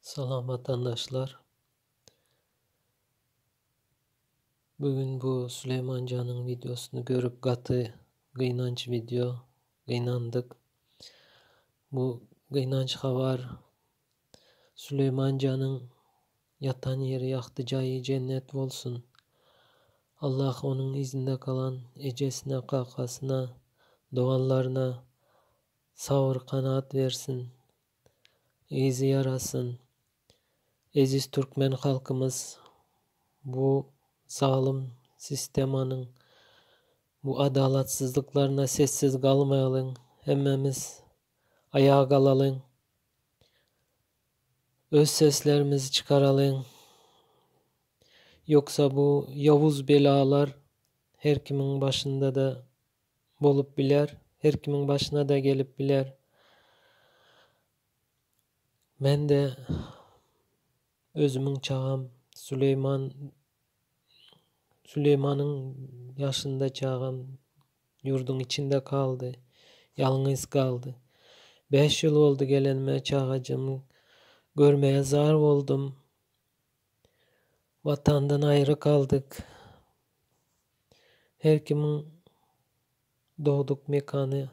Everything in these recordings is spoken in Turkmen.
Salam watandaşlar. Bu gün bu Süleymancan'ın videosunu görüp gaty gynanç video gynandyk. Bu gynanç habar Süleymancan'ın ýatan ýeri ýagty jaýy jennet bolsun. Allah onuň yzynda galan ejesine kakasyna doganlaryna sabyr kanaat bersin. Yzy ýarasyn. Eziz türkmen halkymyz bu zalym sistemanyň bu adalatsyzlyklaryna sessiz galmaýalyň hemmämiz aýaga galalyň. Öz seslerimizi çykaralyň. Ýoksa bu ýowuz belalar her kimiň başynda-da bolup biler, her kimiň başyna-da gelip biler. Men-de özümiň çagam Süleýman Süleýmanyň ýaşynda çagam ýurduň içinde galdy, ýalňyz galdy. Bäş ýyl boldy gelenime çagajymy görmäge zar boldum. Watandan aýry galdyk. Her kimiň dogduk mekany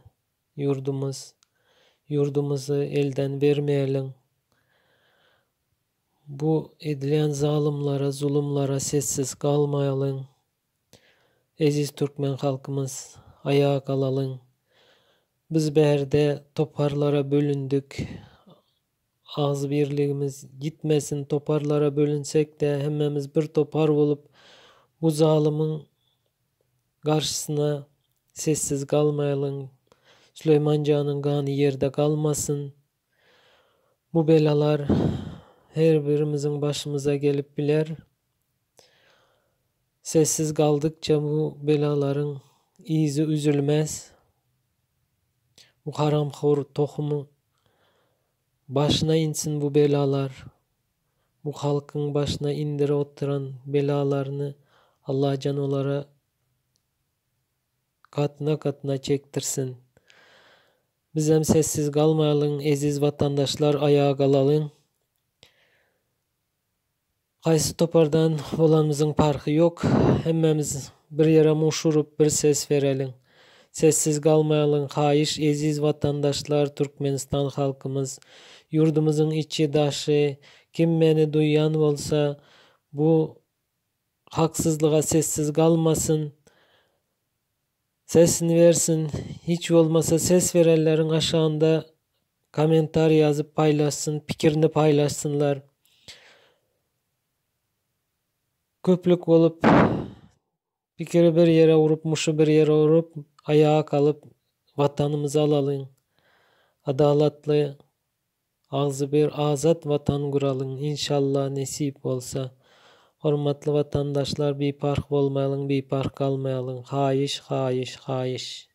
ýurdumyz. Ýurdumyzy elden bermäliň. Bu edilýän zalymlara, zulumlara sessiz galmaýalyň. Eziz türkmen halkymyz, aýaga galalyň. Biz bärde toparlara bölündik. Agzybirligimiz ýitmesin, toparlara bölünsek-de hemmämiz bir topar bolup bu zalymyň garşysyna sessiz galmaýalyň. Süleýman janyň gany ýerde galmasyn. Bu belalar her birimiziň başymyza gelip biler. Sessiz galdykça bu belalaryň yzy üzülmez. Bu haramhor tohumy başyna insin bu belalar. Bu halkyň başyna indirip oturan belalaryny Allajan olara Gatyna-gatyna çekdirsin. Bizem sessiz galmaýalyň eziz watandaşlar aýaga galalyň. Haýsy topardan bolanymyzyň parhy ýok. Hemmämiz bir ýere muş urup bir ses bereliň. Sessiz galmaýalyň haýyş eziz watandaşlar Türkmenistan halkymyz. Ýurdumyzyň içi daşy kim meni duýýan bolsa bu Haksyzlyga sessiz galmasyn. Sesini bersin. Hiç bolmasa ses berenleriň aşagynda kommentariý ýazyp paýlaşsyn, pikirini paýlaşsynlar. Köplük bolup pikiri bir ýere urup, muşy bir ýere urup, aýaga galyp watanymyzy alalyň. Adalatly Agzybir azat watan guralyň inşallah nesip bolsa. Hormatly watandaşlar biparh bolmaýalyň biparh galmaýalyň haýyş haýyş haýyş.